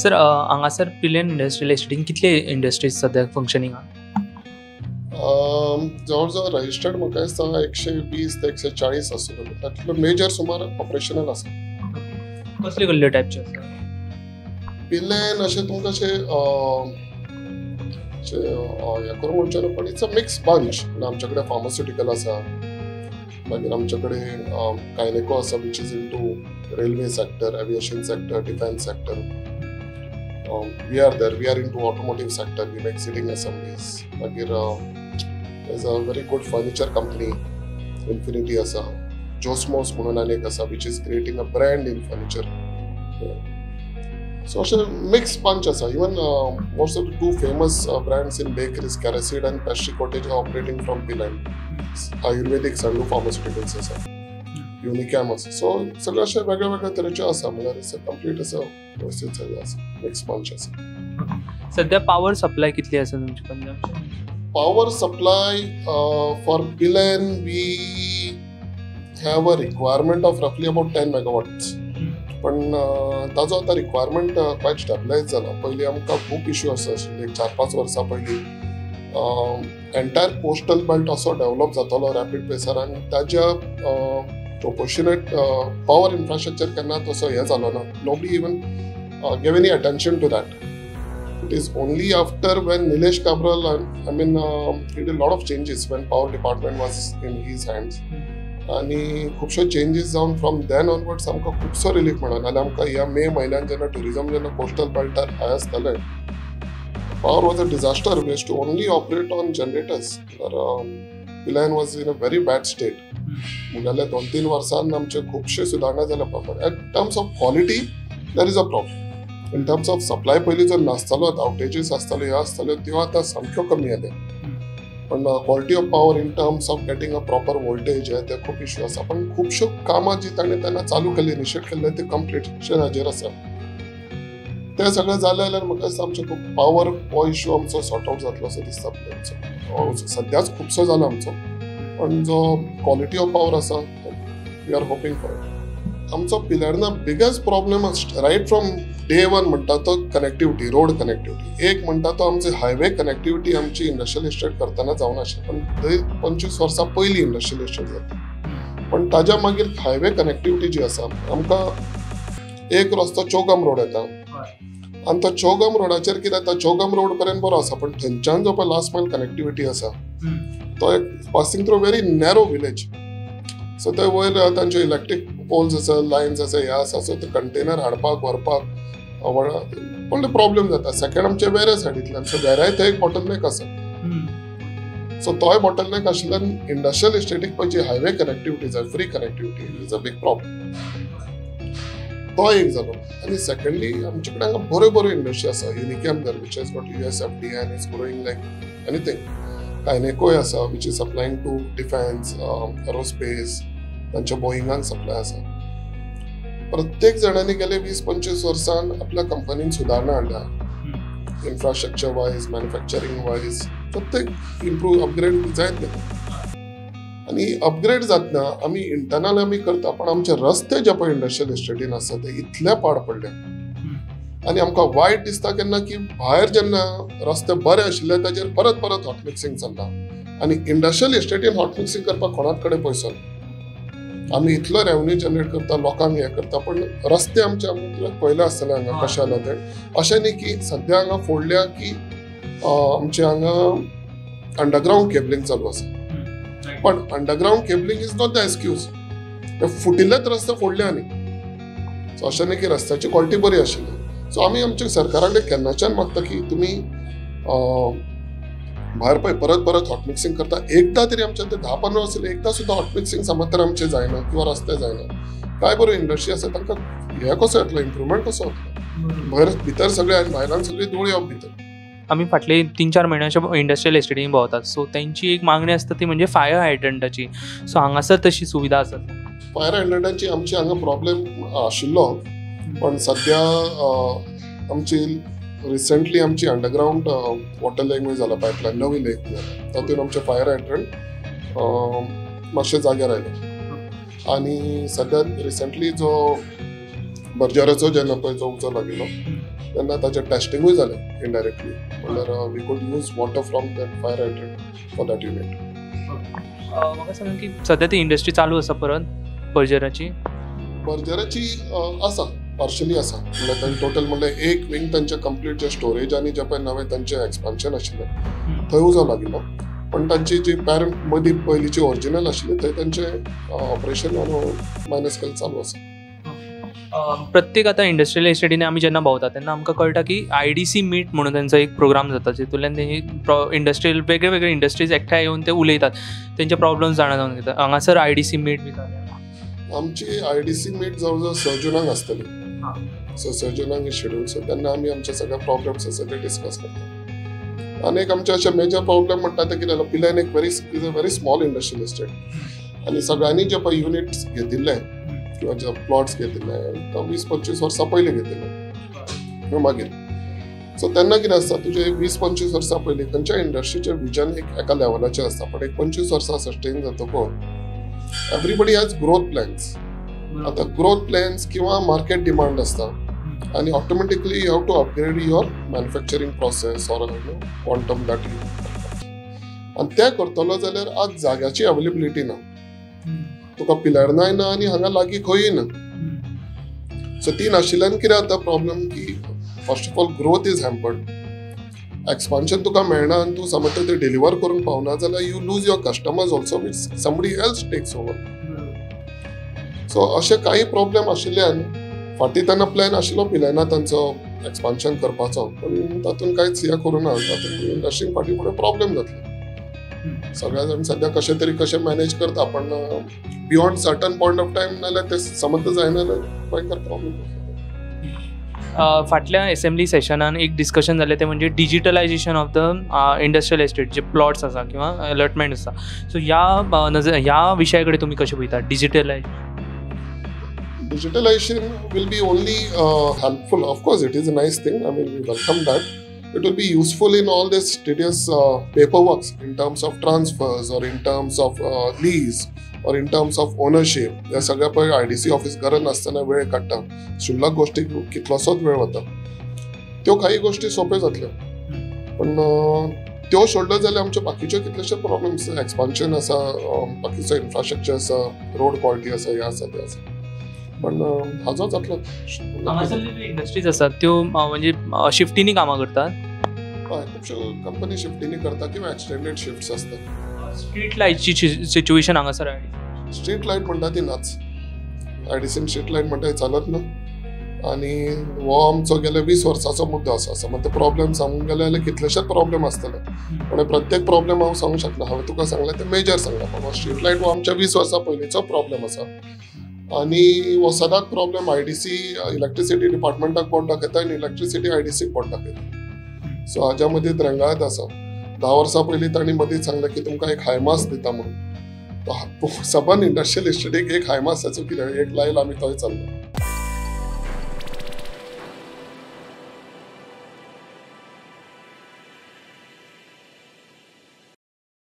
Sir, हांगासर पिलेर्ण industrial एस्टेटीन कितले industries सद्याक फंक्शनींग आहा? जवळ जवळ रजिस्टर्ड म्हाका दिसता 120 ते 140 आसतलो. तातूंतलो मेजर सुमार ऑपरेशनल आसा. कसले कसले टायपचे आसा पिलेर्ण? अशें तुमकां अशें हें करूंक म्हणचें ना, पण it's a mix bunch. आमचे कडेन फार्मास्युटिकल आसा, मागीर आमचे कडेन कायनेको आसा which is into railway sector, aviation sector, defence sector. We are there, we are into automotive sector, we make seating assemblies. मागीर is a very good furniture company Infinity आसा, जोस्मोस म्हणून आनी एक आसा which is creating a brand in furniture. So अशें mix पंच आसा. Even most of the two famous brands in bakeries, Caracid and Pastry Cottage, are operating from Pilerne. Ayurvedic Sandu pharmaceuticals आसा, युनिकॅम आसा. सो सगळे अशे वेगळे वेगळे तरेचे आसा, म्हणल्यार कंप्लीट असो व्यवस्थीत सगळें आसा, मिक्स पंच आसा. सध्या पावर सप्लाय कितली आसा तुमची पंजाबची? Power supply for Pilerne we have a requirement of roughly about 10 megawatts. पण ताजो आतां रिक्वायरमेंट क्वायट स्टेबलायज जाला. पयलीं आमकां खूब इश्यू आसा आशिल्ले, एक 4-5 वर्सां पयलीं एंटायर कोस्टल बेल्ट असो डेवलप जातालो रॅपीड पेसार आनी ताज्या प्रोपोर्शनेट पावर इन्फ्रास्ट्रक्चर केन्ना तसो हें जालो ना. Nobody even gave any attention to that. It is only after when Nilesh Cabral, I mean, he did a lot of changes when power department was in his hands. आनी खुबश्यो changes जावन from then onwards आमकां खुबसो relief मेळ्ळो. नाल्यार आमकां ह्या मे म्हयन्यान जेन्ना ट्युरिजम जेन्ना कोस्टल बेल्टार हाय आसतालें, power was a disaster. We used to only operate on generators. तर Pilerne was in a very bad state. मुगेल्या 2-3 वर्सान आमचे खुबशे सुदारणा जाल्या. पण in terms of quality there is a problem. In terms of supply पयलीं जो नासतालो, आवटेजीस आसताल्यो, ह्यो आसताल्यो, त्यो आतां सामक्यो कमी जाल्या. पण quality of power in terms of getting a proper voltage हे ते खूब इश्यू आसा. पण खुबश्यो कामां जी ताणें तेन्ना चालू केल्ली, इनिशिएट केल्ले, ते कंप्लिशनाचेर आसा. ते सगळें जालें जाल्यार म्हाका दिसता आमचें खूब पावर हो इश्यू आमचो सॉर्ट आवट जातलो असो दिसता आमचो. सद्याच खुबसो जाला आमचो, पण जो क्वॉलिटी ऑफ पावर आसा we are hoping for it. आमचो पिलेर्ना biggest problem right from day one म्हणटा तो कनेक्टिविटी, रोड कनेक्टिविटी. एक म्हणटा तो आमची हायवे कनेक्टिविटी आमची इंडस्ट्रियल इस्टेट करतना जावनाशिल्ली, पण 25 वर्सां पयलीं इंडस्ट्रियल इस्टेट जाता. पण ताज्या मागीर हायवे कनेक्टिविटी जी आसा, आमकां एक रस्तो चोगम रोड येता आनी तो चोगम रोडाचेर कितें जाता, चोगम रोड पर्यंत बरो आसा, पण थंयच्यान जो पळय लास्ट मायल कनेक्टिविटी आसा तो एक passing through very narrow village. So ते वयर तांच्यो इलेक्ट्रीक पोल्स आसा, लायन्स आसा, हे आसा. सो ते कंटेनर हाडपाक व्हरपाक व्हडलो प्रॉब्लेम जाता. सेकंड आमचे वेऱ्या सायडींतल्यान, सो वेऱ्याय थंय एक बॉटलनेक आसा. सो तोय बॉटलनेक आशिल्ल्यान इंडस्ट्रियल इस्टेटीक पळय जी हायवे कनेक्टिविटी जाय, free connectivity is a big problem. तो एक जालो. आनी सेकंडली आमचे कडेन हांगा बऱ्यो बऱ्यो इंडस्ट्री आसा. Unichem there which has got US FDA and is growing like anything. कायनेकोय आसा which is supplying to defence, aerospace, तांच्या बोईंगांक सप्लाय आसा. प्रत्येक जाणांनी गेले 20-25 वर्सान आपल्या कंपनीन सुदारणा हाडल्या, इन्फ्रास्ट्रक्चर वायज, मॅन्युफॅक्चरींग वायज, प्रत्येक इम्प्रूव अपग्रेड जायत गेले. आनी अपग्रेड जातना आमी इंटरनल आमी करता, पण आमचे रस्ते जे पळय इंडस्ट्रियल इस्टेटीन आसा ते इतले पाड पडले आनी आमकां वायट दिसता केन्ना की भायर जेन्ना रस्ते बरे आशिल्ले ताजेर परत परत हॉट मिक्सिंग चल्लां आनी इंडस्ट्रियल इस्टेटीन हॉट मिक्सिंग करपाक कोणाच कडेन पयसो ना. आमी इतलो रेवन्यू जनरेट करता, लोकांक हें करता, पण रस्ते आमचे आमी पयले आसतले हांगा कशें जालां तें. अशें न्ही की सद्या हांगा फोडल्या की आमचे हांगा अंडरग्रावंड केबलिंग चालू आसा, पण underground cabling is not the excuse. ते फुटिल्लेच रस्ते फोडले आनी सो अशें न्ही की रस्त्याची क्वॉलिटी बरी आशिल्ली. सो आमी आमच्या सरकारा कडेन केन्नाच्यान मागता की तुमी भायर पळय परत परत हॉट मिक्सिंग करता, एकदां तरी आमच्या ते 10-15 वर्सां एकदां सुद्दां हॉट मिक्सिंग समज तर आमचें जायना किंवा रस्ते जायना. काय बऱ्यो इंडस्ट्री आसा तांकां हें कसो येतलो, इम्प्रुवमेंट कसो येतलो? भायर भितर सगळें आनी भायल्यान सगळी धूळ येवप भितर. आमी फाटले 3-4 म्हयन्याच्या इंडस्ट्रियल एस्टेटीन भोंवतात, सो तेंची एक मागणी आसता ती म्हणजे फायर हायड्रंटाची. सो हांगासर तशी सुविधा आसा? फायर हायड्रंटाची आमची हांगा प्रॉब्लेम आशिल्लो, पण सद्या आमची रिसेंटली आमची अंडरग्रावंड वॉटर लेंग जाला, पायपलायन नवी लेक जाला, तातूंत आमचे फायर हायड्रंट मातशे जाग्यार आयले. आनी सद्या रिसेंटली जो बर्जराचो जेन्ना पळय जो उजो लागिल्लो तेन्ना ताचें टेस्टिंगूय जालें इनडायरेक्टली, म्हणल्यार we could use water from that fire hydrant for that unit. म्हाका सांगा की सद्या ती इंडस्ट्री चालू आसा परत बर्जराची? बर्जराची आसा, पार्शली आसा. म्हणल्यार तांचे टोटल म्हणल्यार एक विंग तांचे कंप्लीट जे स्टोरेज आनी जे पळय नवें तांचें एक्सपान्शन आशिल्लें थंय उजो लागिल्लो, पण तांची जी पॅरंट मदीं पयलींची ओरिजिनल आशिल्ली थंय तांचें ऑपरेशन मायनर स्केल चालू आसा. प्रत्येक आतां इंडस्ट्रियल एस्टेटीन आमी जेन्ना भोंवता तेन्ना आमकां कळटा की IDC meet म्हणून तांचो एक प्रोग्राम जाता, जितूंतल्यान तेंची इंडस्ट्रियल वेगळे वेगळे इंडस्ट्रीज एकठांय येवन ते उलयतात, तेंचे प्रॉब्लम्स जाणा जावन घेतात. हांगासर IDC meet बी जाल्या? आमची IDC meet जवळ जवळ 6 जुनाक आसतली. So 6 जुनाक schedule. सो तेन्ना आमी आमचे सगळे प्रॉब्लम्स आसा ते डिस्कस करता. आनी एक आमचे अशे मेजर प्रॉब्लम म्हणटा ते कितें जालें, पिल्यान एक very is a very small industrial estate आनी सगळ्यांनी जे पळय युनिट्स घेतिल्ले किंवा जे प्लॉट्स घेतिल्ले 20-25 वर्सां पयलीं घेतिल्ले किंवा मागीर. सो तेन्ना कितें आसता, तुजें 20-25 वर्सां पयलीं खंयच्या इंडस्ट्रीचें विजन एक एका लेवलाचें आसता, पण एक 25 वर्सां सस्टेन जातकच एवरीबडी हॅज ग्रोथ प्लॅन्स. आतां ग्रोथ प्लॅन्स किंवा मार्केट डिमांड आसता आनी automatically you have to upgrade your manufacturing process or quantum that you. आनी तें करतलो जाल्यार आज जाग्याची अवेलेबिलिटी ना, तुका पिलारनाय ना आनी हांगा लागीं खंयूय ना. सो ती नाशिल्ल्यान कितें जाता प्रॉब्लम की first of all growth is hampered, expansion तुका मेळना आनी तूं समज तें डिलिव्हर करूंक पावना जाल्यार you lose your customers also which somebody else takes over. So अशे कांय प्रॉब्लम आशिल्ल्यान फाटीं तेन्ना प्लॅन आशिल्लो पिलायना तांचो एक्सपान्शन करपाचो, पूण तातूंत कांयच हें करूं ना, तातूंत इंडस्ट्रीक फाटीं फुडें प्रॉब्लम जातले. सगळ्या जाण सद्या कशें तरी कशें मॅनेज करता, पण beyond certain point of time नाल्यार ते समज जायना जाल्यार भयंकर प्रॉब्लम जाता. फाटल्या एसेंब्ली सेशनान एक डिस्कशन जालें तें म्हणजे digitalisation of the industrial estate, J plots आसा किंवा अलॉटमेंट आसा. सो ह्या नजर ह्या विशया कडेन तुमी कशें पळयता? Digitalisation Digitalization will be only helpful. Of course, it is a nice thing. I mean, we welcome that. It will be useful in all this tedious paperwork in terms of transfers or in terms of lease or in terms of ownership. ह्या सगळ्या पळय IDC office गरज नासतना वेळ काडटा, क्षुल्लक गोश्टीक कितलोसोच वेळ वता. त्यो काही गोश्टी सोंप्यो जातल्यो, पण त्यो सोडल्यो जाल्यार आमच्यो बाकीच्यो कितलेशे प्रॉब्लम्स, एक्सपान्शन आसा, बाकीचो इन्फ्रास्ट्रक्चर आसा, रोड क्वॉलिटी आसा, हें आसा तें आसा, पण हाजो जातलो. हांगासरल्यो इंडस्ट्रीज आसात त्यो म्हणजे शिफ्टींनी कामां करतात? हय, खुबश्यो कंपनी शिफ्टींनी करता किंवा एक्सटेंडेड शिफ्ट्स आसतात. स्ट्रीट लायटची सिच्युएशन हांगासर स्ट्रीट लायट म्हणटा ती नाच, IDCन स्ट्रीट लायट म्हणटा ती चालत ना. आनी हो आमचो गेल्या 20 वर्सांचो मुद्दो आसा. समज ते प्रॉब्लम सांगूंक गेले जाल्यार कितलेशेच प्रॉब्लम आसतले, पण प्रत्येक प्रॉब्लम हांव सांगूंक शकना. हांवें तुका सांगलें तें मेजर सांगलां, पण स्ट्रीट लायट हो आमच्या 20 वर्सां पयलींचो प्रॉब्लम आसा आनी हो सदांच प्रॉब्लम IDC electricity डिपार्टमेंटाक बोट दाखयता आनी इलेक्ट्रिसिटी IDCक बोट दाखयता. सो हाज्या मदीं रेंगाळत आसा. 10 वर्सां पयलीं तांणी मदींच सांगलें की तुमकां एक हायमास दिता म्हणून, सबंद इंडस्ट्रियल इस्टेटीक एक हायमासाचो कितें एक लायल आमी थंय चल्लो.